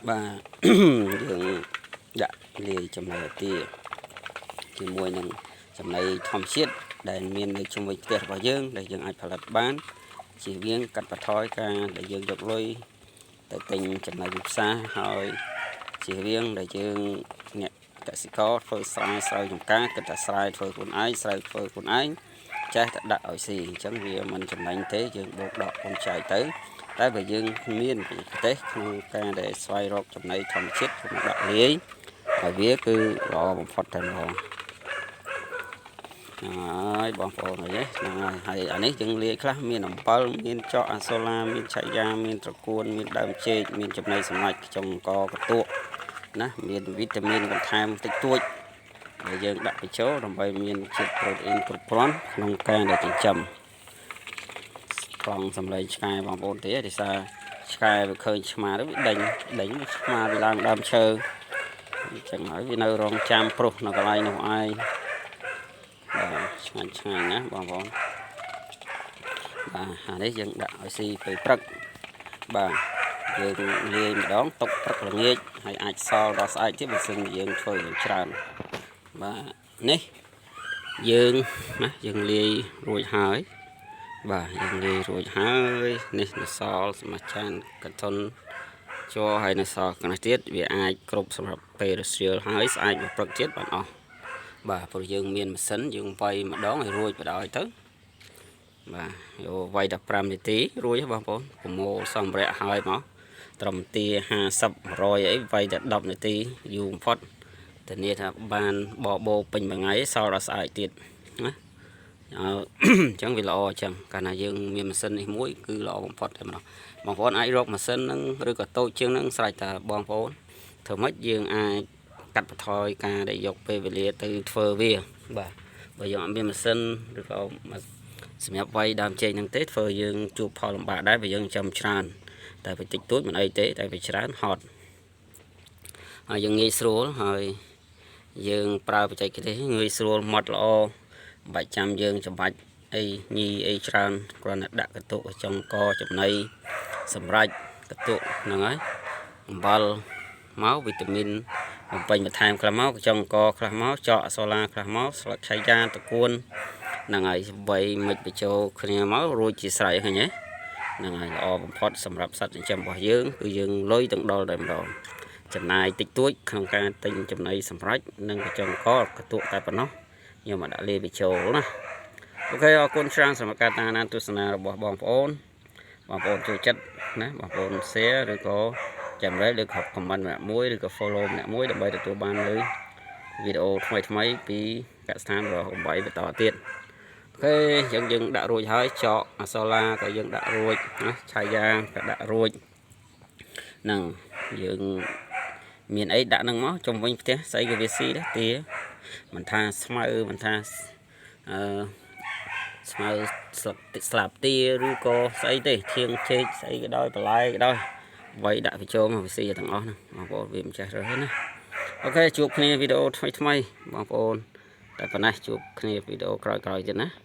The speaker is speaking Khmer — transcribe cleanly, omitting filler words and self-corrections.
បាទ យើងដាក់លាយចំណីទាជាមួយនឹងចំណីធម្មជាតិដែលមាននៅជុំវិញផ្ទះរបស់យើងដែលយើងអាចផលិតបានជៀសវាងកាត់បន្ថយការដែលយើងយកលុយទៅទិញចំណីពីផ្សារហើយជៀសវាងដែលយើងអ្នកកសិករធ្វើស្រែស្រូវចំការគិតថាស្រែធ្វើខ្លួនឯងស្រូវធ្វើខ្លួនឯងចេះតែដាក់ឲ្យស៊ីអញ្ចឹងវាមិនចំណេញទេយើងបូកដកគុណចែកទៅតែបើយើងមានបច្ចេកទេសក្នុងការដែលស្វែងរកចំណីធម្មជាតិមកដាក់លាយហើយវាគឺល្អបំផុតតែម្ដងហើយបងប្អូនហើយហ្នឹងហើយហើយអានេះយើងលាយខ្លះមានអំពិលមានចកអាសូឡាមានឆៃយ៉ាមានត្រកួនមានដើមចេកមានចំណីសម្រាប់ចុងកកតក់ណាមានវីតាមីនបន្ថែមតិចតួចដែលយើងដាក់បញ្ចូលដើម្បីមានជាតិប្រូតេអ៊ីនគ្រប់គ្រាន់ក្នុងការដែលចិញ្ចឹមប្លង់សម្លេងឆ្កែបងប្អូនទេដោយសារឆ្កែវាឃើញឆ្មាទៅវាដេញដេញឆ្មាវាឡើងដើមឈើអញ្ចឹងហើយវានៅរងចាំប្រុសនៅកន្លែងនោះឯងបាទឆ្ងាញ់ឆ្ងាញ់ណាបងប្អូនបាទអានេះយើងដាក់ឲ្យស៊ីពេលព្រឹកបាទយើងលាយម្ដងទុកព្រឹកល្ងាចហើយអាចសល់ដល់ស្អែកទៀតបើសិនយើងធ្វើយ៉ាងច្រើនបាទនេះយើងណាយើងលាយរួចហើយបាទយើងលាយរួចហើយនេះនៅសល់សម្រាប់ចានកតុនជ័រហើយនៅសល់កន្លះទៀតវាអាចគ្រប់សម្រាប់ពេលរសៀលហើយស្អែកមកព្រឹកទៀតបានអស់បាទព្រោះយើងមានម៉ាស៊ីនយើងវាយម្ដងឲ្យរួចបដ ாய் ទៅបាទយកវាយតែ5នាទីរួចបងប្អូនប្រមូលសម្ភារៈហើយមកត្រឹមទា50 100អីវាយតែ10នាទីយូរបំផុតធានាថាបានបបោពេញមួយថ្ងៃសល់ដល់ស្អែកទៀតណាអញ្ចឹងវាល្អអញ្ចឹងកាលណាយើងមានម៉ាស៊ីននេះមួយគឺល្អបំផុតតែម្ដងបងប្អូនអាចរកម៉ាស៊ីនហ្នឹងឬក៏តូចជាងហ្នឹងស្រេចតែបងប្អូនធ្វើម៉េចយើងអាចកាត់បន្ថយការដែលយកពេលវេលាទៅធ្វើវាបាទបើយើងអត់មានម៉ាស៊ីនឬក៏សម្រាប់វាយដើមចេកហ្នឹងទេធ្វើយើងជួបផលលំបាកដែរបើយើងចាំច្រើនតែវាតិចតួចមិនអីទេតែវាច្រើនហត់ហើយយើងងាយស្រួលហើយយើងប្រើបច្ចេកទេសងាយស្រួលម៉ត់ល្អមិនបាច់ចាំយើងច្បាច់អីញីអីច្រើនគ្រាន់តែដាក់កតុកចុងកចំណីសម្រាប់កតុកហ្នឹងហើយអំបិលមកវីតាមីនបំពេញបន្ថែមខ្លះមកចុងកខ្លះមកចកសូឡាខ្លះមកស្លឹកឆៃយ៉ាតកួនហ្នឹងហើយវៃមិនបញ្ចូលគ្នាមករួចជាស្រេចឃើញទេហ្នឹងហើយល្អបំផុតសម្រាប់សត្វចិញ្ចឹមរបស់យើងគឺយើងលុយទាំងដល់តែម្ដងចំណាយតិចតួចក្នុងការទិញចំណីសម្រាប់និងកញ្ចុងកកតុកតែប៉ុណ្ណោះខ្ញុំមកដាក់លាយបញ្ចូលណាOK អរគុណច្រើនសម្រាប់ការតាមដានទស្សនារបស់បងប្អូនបងប្អូនចូលចិត្តណាបងប្អូន share ឬក៏ចាំរែកឬក៏ comment ម្នាក់មួយឬក៏ follow ម្នាក់មួយដើម្បីទទួលបាននៅវីដេអូថ្មីថ្មីពីកសិដ្ឋានរបស់កំបីបន្តទៀត OK យើងយើងដាក់រួចហើយចកអាសូឡាក៏យើងដាក់រួចណាឆាយ៉ាក៏ដាក់រួចហ្នឹងយើងមានអីដាក់ហ្នឹងមកជុំវិញផ្ទះស្អីក៏វាស៊ីដែរទាមិនថាស្មៅមិនថាអឺស្មៅស្លឹកស្លាបទាឬក៏ស្អីទេធៀងចេកស្អីក៏ដោយបន្លែក៏ដោយវាយដាក់បញ្ចូលមកវាស៊ីទាំងអស់ហ្នឹងបងប្អូនវាមិនចេះរើសទេណាOK ជួបគ្នាវីដេអូថ្មីថ្មីបងប្អូនតែប៉ុណ្ណេះជួបគ្នាវីដេអូក្រោយៗទៀតណា។